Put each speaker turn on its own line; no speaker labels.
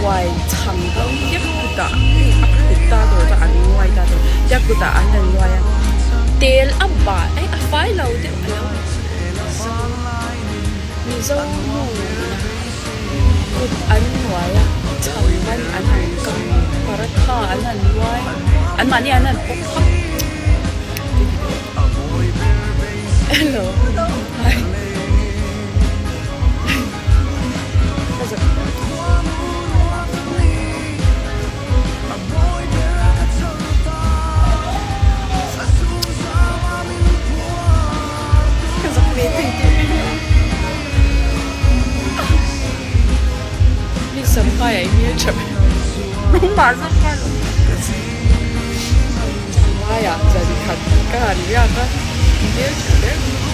Ruai chhang ho hian kutah hei a kut ta tur chu an nuai ta tur tia kutah an han nuai a tel a bah eh a fai lo deuh a lo Mizo nu ina kut an nuai a chhang man an han kang paratha an han nuai an mahni an han pawp phap hello hi. Ka zak ve thei tih mai hi. Mi sampai ah i hmel tha ber. Nangmah zawk kha lo. Sampai ah zan khat ka han riak a, i hmel tha ber.